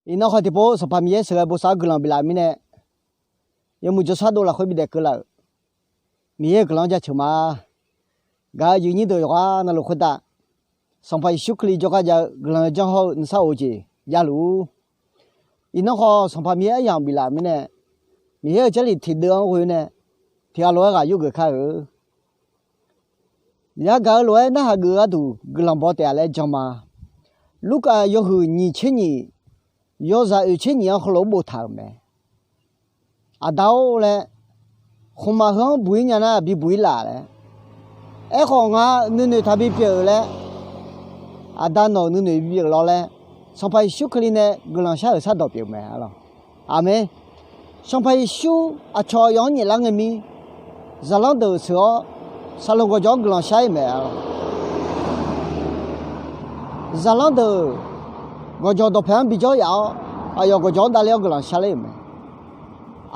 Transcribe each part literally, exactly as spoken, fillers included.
Iqnan khawf tiqpov Sanqpaq Miqyaer sheuqghae bosav-anr guiqlanq biflaf-euq mirnae, yawmuiq jawrshar dov lafkhoer bidzaeq keuvlaf-euq Miqyaer-euq guiqlanq-anr jaceuq ma. Gaq-eu aqyuif nyir deuq yawqghaq navluf khoertav, Sanqpaq Yeqsur Kali jawrgar jav-eu guiqlanq-eu janr hawr-eu nuisar of-eu jeq javluf-ur. Iqnan khawf Sanqpaq Miqyaer aryamq biflaf-euq mirnae, Miqyaer-euq Jarlif tiqdeuv-anr ghoe-eu nae, tiqghaq lof-aer ghaq yurgeuf kar-eu. Yagaq-eu lof-aer narhaq geuf-eu gharduq guiqlanq baw taef-a laer jan ma. Lurkaf yawhuiq nyiq tser nyiq, yawzaq oeq tser nyiq-anr heulof-aer boftaq-euq mae. Aqda-or laer, khmqmaq heu-anr buq-ir nya nar bibuq-ir laf laer. Aerkhawf ngar nuinoeq taqbi pyeuf-euq laer, Aqda nawq-euq nuinoeq bipyeuf lawr laer, Sanqpaq Yeqsur Kali nae guiqlanq shar-euq shardawq pyeuf mae arlawq. Aqmeq. Sanqpaq Yeqsur aqcawq aqyawf-anr nyaeflar ngae mir, zaqlanr deuq sheuq-awr, saqloq gawqjawq-anr guiqlanq shar-ir mae arlawq. Zaqlanr deuq gawqjawq dawqpaeq-anr bijawr yaf-awr, aqyawf gawqjawq-anr davler-awr guiqlanq shar ler-euq mae.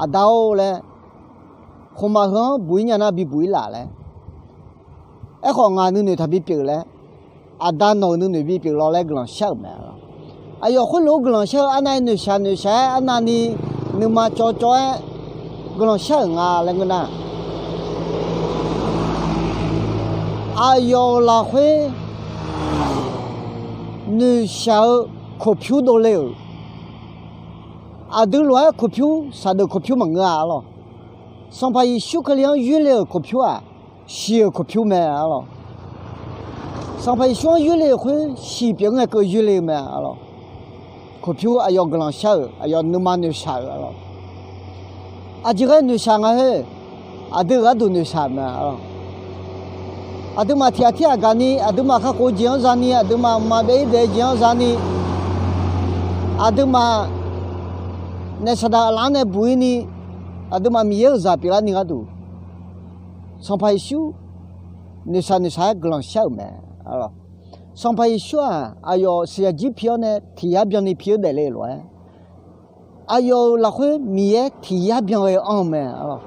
Aqda-or laer, khmqmaq heu-anr buq-ir nya nar bibuq-ir laf laer. Aerkhawf ngaq nuinoeq taqbi pyeuf laer, Aqda nawq-euq nuinoeq bipyeuf lawr laer guiqlanq shar-euq mae arlawq. Aqyawf khoerlof-aer guiqlanq shar-eu arnavni noeqshaq noeqshaq-aer arnavni nuima cawv cawv-aer guiqlanq shar-euq nga laer ngeur nar, aqyawf-euq lafkhoer noeqshaq-eu koqpyur dovle-euq, aqdui lof-aer koqpyur saqdeuf koqpyur maqngeur-a arlawq. Sanqpaq Yeqsur Kali-anr yoerle-euq koqpyur-aq, shiq-euq koqpyur mae arlawq. Sanqpaq Yeqsur-anr yoerle-euq khoer shiq pyeuf ngae keuv yoerle-eu mae arlawq. Koqpyur aqyawf guiqlanq shar-euq, aqyawf nuima noeqshaq-euq arlawq. Aqjeq ghae noeqshaq nga khoer, aqdui-euq gharduq noeqshaq mae arlawq. Aqduimaf tiq ghaq tir ghaq gaqni, aqduimaf kakhof-eu jeq-anr zani, aqduimaf mqmaq byav-ir daef-eu jeq-anr zani, aqduimaf naef saqdaq aqlaf-anr nae buq-ir ni, aqduimaf Miqyaer-euq zaq pyeuflarni gharduq, Sanqpaq Yeqsur noeqshaq noeqshaq-aer guiqlanq shar-euq mae arlawq. Sanqpaq Yeqsur-aq aqyawf siqyaq jir pi-awr nae tiq yar byanni pi-eu daefle-euq lof-aer, aqyawf-euq lafkhoer Miqyaer tiq yar byan ghae-eu anr-eu mae arlawq.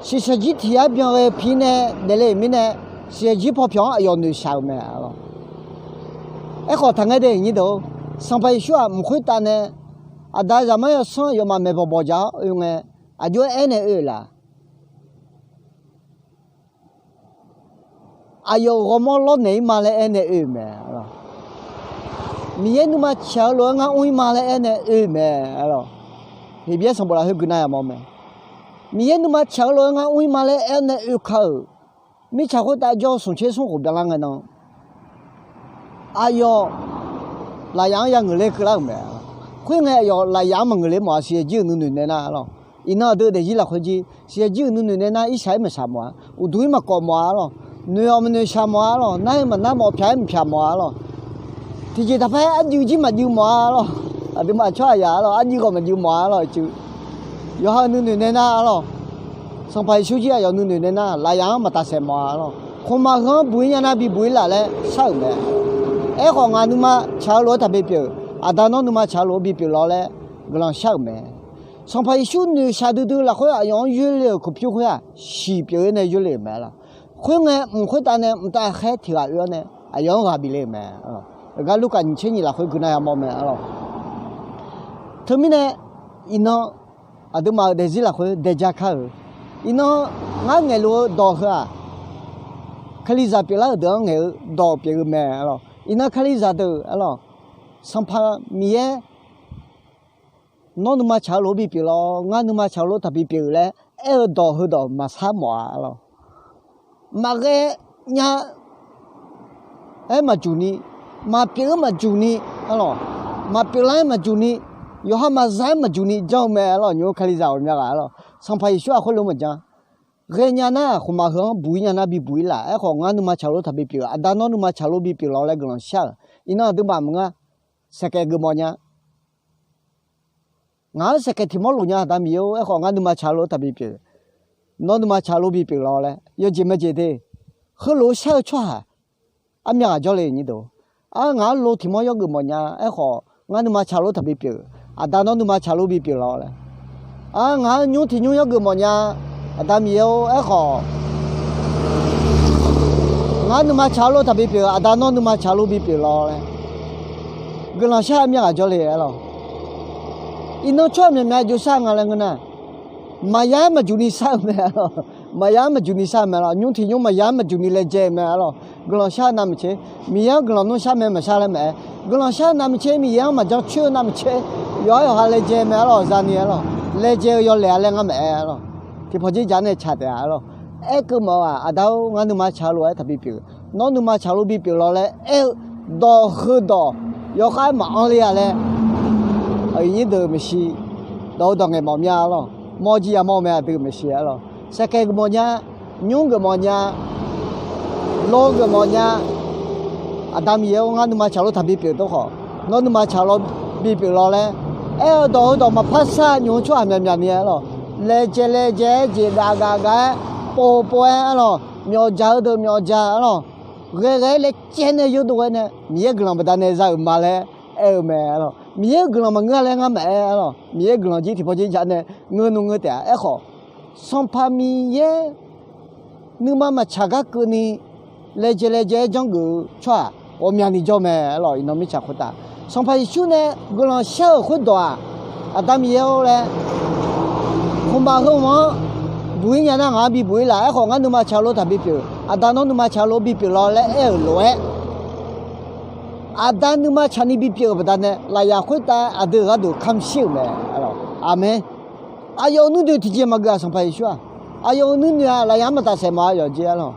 Siqsaq jir tiq yar byan ghae-eu pi nae daefle-euq mirnae, siqsaq jir paw pyawq-anr aqyawf noeqshaq-euq mae arlawq. Aerkhawf taqngaer de nyir deuq-or, Sanqpaq Yeqsur-aq mq khoertav nae, Aqda zaqmar yawsanr yawmaf maeqbawq bawq jaq-awr oe ngae, aqjox-aer aernaeq oe-euq laf. Aqyawf-euq ghawrmawr lawrnaeq-ir ma laer aernaeq oe-euq mae arlawq. Miqyaer nuima tsaq-eu lof-aer ngar mr-ir ma laer aernaeq oe-euq mae arlawq. Heqbyaer sanqbof lafkhoer guiqnav yamawr mae. Miqyaer nuima tsaq-eu lof-aer ngar mr-ir ma laer aernaeq oe ka-euq mirtsaq khoertav jawr-eu smq tser smr khof byanlar ngae nan, aqyawf lafyaf-anr ya ngeuqler keuvlar-euq mae. Khoerngae aqyawf lafyaf-anr maqngeuq ler mawf-a, siqyaer jir-euq nuinoeq nae nar arlawq. Iqnan aqdui daefzir lafkhoer jir siqyaer jir-euq nuinoeq nae nar irshaq-aer maqshaq mawf-a, uqduq-ir maqkawf mawf-a arlawq. Noeq-awq maqnoeq shaq mawf-a arlawq. Nar-aer maqnar mawf, pyaq-aer maqpyaq mawf-a arlawq. Tiqjeq taqpar-aer arjuiv jir maqjuiv mawf-a arlawq. Aqduimaf tsawrhaq yaq arlawq, arjuiv khawf maqjuiv mawf-a arlawq. Yawqha-euq nuinoeq nae nar arlawq, Sanqpaq Yeqsur jir aqyawf nuinoeq nae nar lafyaf-anr maqtaf saeq mawf-a arlawq. Khmqmaq heu-anr buq-ir nya nar bibuq-ir laf laer shar-euq mae. Aerkhawf ngaq nuima tsaq-eu lof-aer taqbi pyeuf-euq, Aqda nawr nuima tsaq-eu lof-aer bipyeuf lawr laer guiqlanq shar-euq mae. Sanqpaq Yeqsur noeqshaq duidui lafkhoer aqyawf-anr yoerle-euq koqpyur khoer-aq, shiq pyeuf-ir nae yoerle-euq mae arlawq. Khoerngae mq khoertav nae mqtav khaer tiq ghaq oe-awr nae aqyawf-anr ghaq bif le-euq mae. Gar Lurkaf nyiq tser nyiq lafkhoer guiqnav yamawr mae arlawq. Teumirnae iqnan aqduimaf-euq daefzir lafkhoer daeja kar-euq, iqnan ngar ngaeqluf-eu dawq heu-aq, Kalizaq pyeuflar-euq deuq-anr ngaeq-eu dawq pyeuf-eu mae arlawq. Iqnan Kalizaq deuq arlawq, Sanqpaq Miqyaer nawr nuima tsaq-eu lof-aer bipyeuf lawr, ngar nuima tsaq-eu lof-aer taqbi pyeuf laer aer-eu dawq heudawq maqsar mawf-a arlawq. Maqghae nya aer maqjuq ni, maqpyeuf-aer maqjuq ni arlawq, maqpyeuf lar-aer maqjuq ni, yawqha maqza-aer maqjuq ni janr-eu mae arlawq. Nymq-mr Kalizaq ghawqmya ghaq arlawq, Sanqpaq Yeqsur-aq khoerlof maqjan. Ghaenya nar khmqmaq heu-anr buq-ir nya nar bibuq-ir laf. Aerkhawf ngar nuima tsaq-eu lof-aer taqbi pyeuf-euq, Aqda nawr nuima tsaq-eu lof-aer bipyeuf lawr laer guiqlanq shar-euq. Iqnan aqduimaf maqngeur-a, saeqkaeq geufmawf nya. Ngaq-anr saeqkaeq tiq mawr lof nya, Aqda Miqyaer-or. Aerkhawf ngar nuima tsaq-eu lof-aer taqbi pyeuf, nawr nuima tsaq-eu lof-aer bipyeuf lawr laer yawjeq majeq de. Heulof-aer shar-eu tsawrhaq armyav ghaq jawrle nyir deuq. Ar, ngaq-anr lo tiq mawr yawgeuf mawf nya. Aerkhawf ngar nuima tsaq-eu lof-aer taqbi pyeuf, Aqda nawr nuima tsaq-eu lof-aer bipyeuf lawr laer. Ar, ngaq-anr nymr tiq nymr yawgeuf mawf nya. Aqda Miqyaer-or. Aerkhawf ngar nuima tsaq-eu lof-aer taqbi pyeuf, Aqda nawr nuima tsaq-eu lof-aer bipyeuf lawr laer guiqlanq shar armyav ghaq jawrle arlawq. Iqnan tsawrhaq myaqmyaq jov shar nga laer ngeur nar, maqya-aer maqjuq ni shar-eu mae arlawq. Maqya-aer maqjuq ni shar-eu mae arlawq. Nymr tiq nymr maqya-aer maqjuq ni laejae-eu mae arlawq. Guiqlanq shar-eu navmaqtser, Miqyaer-anr guiqlanq nmr shar mae maqshar laer maqaer, guiqlanq shar-eu navmaqtser, Miqyaer-anr maqjan coer-eu navmaqtser, yawqha yawqha laejae mae arlawq. Zani arlawq, laejae-eu yawlaeq-a laer ngar maqaer arlawq. Tiqpawf dzerdzaq nae tsaq taef-a arlawq. Aerkeuv mawf-eu-aq, aqda-or, ngar nuima tsaq-eu lof-aer taqbi pyeuf. Nawr nuima tsaq lof bipyeuf lawr laer aer-eu dawq heudawq yawkhav-aer maqanr ler-a laer, aqyuif nyir deuq maeqshi dawq-eu dawq ngaeq mawf mya arlawq. Mawr jir yamawr-eu mae aqdui maeqshi arlawq. Saeqkaeq geufmawf nya, nymr geufmawf nya, lo geufmawf nya, Aqda Miqyaer-or, ngar nuima tsaq lof taqbi pyeuf dawr khawf, nawr nuima tsaq lof bipyeuf lawr laer aer-eu dawq heudawq maqpar shar nymq-eu tsawrhaq myaqmyaq ni arlawq. Laejae laejae-aer jeq gaf gaf gaf-aer, pov pov-aer arlawq, myawfjaq-eu deuq myawfjaq arlawq, ghae ghae-aer laejae nae yawdov ghae nae Miqyaer guiqlanq baqdanae za-euq ma laer aer-eu mae arlawq. Miqyaer-euq guiqlanq maqngeur-a laer ngar maqaer arlawq. Miqyaer guiqlanq jir tiqpawf dzerdzaq nae ngeur nmr ngeur taef-a. Aerkhawf, Sanqpaq Miqyaer nuima maqtsaq gar keuvni laejae laejae-aer janrgeuf-eu tsawrhaq ghawqmyani jawr mae arlawq. Iqnan mirtsaq khoertav Sanqpaq Yeqsur nae guiqlanq shar-euq khoerdawq-aq, Aqda Miqyaer-or laer, khmqmaq heu hmq-anr buq-ir nya nar ngaq-anr bibuq-ir laf. Aerkhawf, ngar nuima tsaq lof taqbi pyeuf, Aqda nawr nuima tsaq lof bipyeuf lawr laer aer-euq lof-aer, Aqda nuima tsaqni bipyeuf-euq baqdanae lafyaq khoertav aqdui-euq gharduq kamq shir-euq mae. Aqmeq. Aqyawf-euq nuinoeq tiqjeq maqgeuf-aq Sanqpaq Yeqsur-aq, aqyawf-euq nuinoeq-aq lafyaq-anr maqtafsaef ma aqyawf jeq arlawq.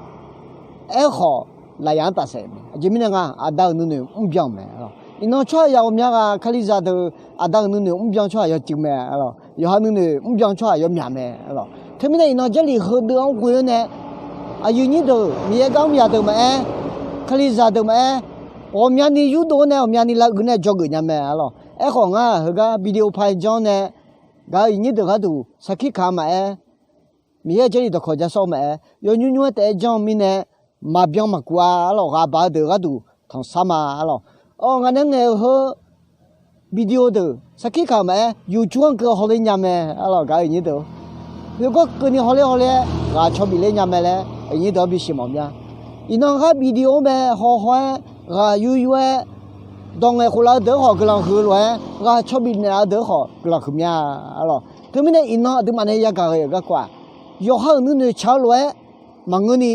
Aerkhawf, lafyaq-anr tafsaef mae. Aqjeq mirnae nga Aqda-euq nuinoeq mrbyan-euq mae arlawq. Iqnan tsawrhaq yaq ghawqmya ghaq Kalizaq deuq Aqda-euq nuinoeq mrbyan tsawrhaq yawcuiv mae arlawq. Yawqha nuinoeq mrbyan tsawrhaq yawmyaq mae arlawq. Teumirnae iqnan Jarlif heudeuq-anr ghoe-awr nae, aqyuif nyir deuq Miqyaer gar mr yaq deuq maqaer, Kalizaq deuq maqaer, ghawqmyani yurdov-awr nae ghawqmyani lavuiq nae dzawgeuf nya mae arlawq. Aerkhawf ngar heugar video pai janr nae, gaq-euq iqnyir deuq gharduq sarkir kaq-eu maqaer, Miqyaer-euq Jarlif dawqkawq ja sawr-eu maqaer, yawnymr nymr-aer taef-aer janr-eu mirnae, maqbyan maqkuv-a arlawq. Ghaq baq-eu deuq gharduq tanqsar ma arlawq. Awr, ngaq nae ngaeq-eu heu video deuq sarkir kaq-euq maqaer, YouTube-anr keuv hawler nya mae arlawq. Gaq-euq iqnyir deuq, khoergar keuvni hawler hawler-aer ghaq caw bif ler nya mae laer iqnyir deuq-anr bisiq mawf mya. Iqnan ghaq video-anr mae hawhaw-aer ghaq yur yur-aer dawq ngaeq khof laf-eu deuq-anr khawf guiqlanq huiq-eu lof-aer, ghaq caw bif naeqlaf-eu deuq-anr khawf guiqlanq huiq mya arlawq. Teumirnae iqnan aqduimaf nae yagaq ghae-euq garkawv-aq, yawqha-euq nuinoeq tsaq-eu lof-aer maqngeurni,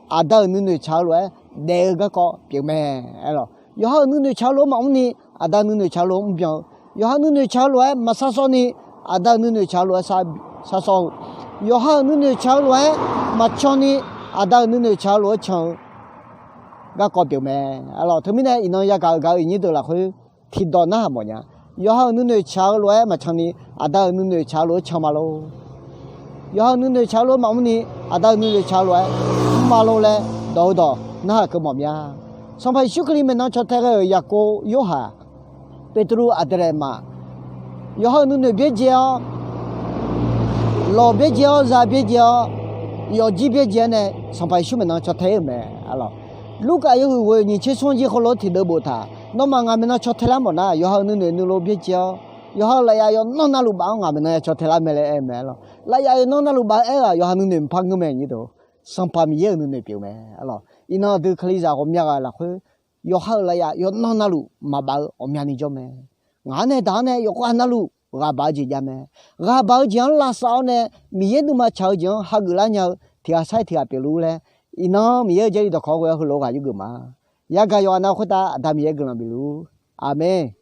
Aqda-euq nuinoeq tsaq-eu lof-aer daef-eu garkawv pyeuf mae arlawq. Yawqha-euq nuinoeq tsaq-eu lof-aer maqmr ni, Aqda nuinoeq tsaq-eu lof-aer mrbyan-eu. Yawqha nuinoeq tsaq-eu lof-aer maqsar sawr ni, Aqda-euq nuinoeq tsaq-eu lof-aer sar, sar sawr-eu. Yawqha-euq nuinoeq tsaq-eu lof-aer maqcan ni, Aqda-euq nuinoeq tsaq-eu lof-aer can-eu garkawv pyeuf mae arlawq. Teumirnae iqnan yagaq-euq gaq-euq iqnyir deuq lafkhoer tiqdawq narhaq mawf nya. Yawqha-euq nuinoeq tsaq-eu lof-aer maqcan ni, Aqda-euq nuinoeq tsaq-eu lof-aer can ma lor. Yawqha-euq nuinoeq tsaq-eu lof-aer maqmr ni, Aqda-euq nuinoeq tsaq-eu lof-aer mr ma lor laer dawq-eu dawq narhaq keuv mawf mya. Sanqpaq Yeqsur Kali maeqnan caw tae ghae-euq Yaqkov, Yorhaq, Beqtuvluv, Aqdeqlaeq maf, yawqha-euq nuinoeq byaerdzae-awr, lawq byaerdzae-awr, za byaerdzae-awr, yawfjir byaerdzae-awr nae Sanqpaq Yeqsur maeqnan caw tae-ir-euq mae arlawq. Lurkaf yawhuiq ghoeq nyiq tser smr jir heulof-aer tiqdeuv boftaq, nawmaf ngaq maeqnan caw tae lar mawf nar, yawqha-euq nuinoeq nuilov byaerdzae-awr, yawqha-euq lafyaf yawqnan navluf baf-anr ngaq maeqnan ya caw tae lar mae laer aer-eu mae arlawq. Lafyaf yawqnan navluf baf-anr aer-eu-aq, yawqha nuinoeq maqpar ngeur mae nyir deuq. Sanqpaq Miqyaer-euq nuinoeq pyeuf mae arlawq. Iqnan aqdui Kalizaq ghawqmya ghaq lafkhoer, yawqha-euq lafyaf yawqnan navluf maqbaf-eu ghawqmyani jawr mae. Ngaq-anr nae daq-anr nae yawqghaq navluf ghaq baq-eu jeq jav mae. Ghaq baq-eu jeq-anr lavsav-awr nae, Miqyaer nuima tsaq-eu jeq-anr hageuf lar nya-eu tiq ghaq sar-iq tiq ghaq pyeufluf laer, iqnan Miqyaer-euq Jarlif dawqkawq ghoe-awr heulof-aer ghaq yurgeuf ma. Yagaq yawqghaq nav khoertav Aqda Miqyaer guiqlanq bifluf-ur. Aqmeq.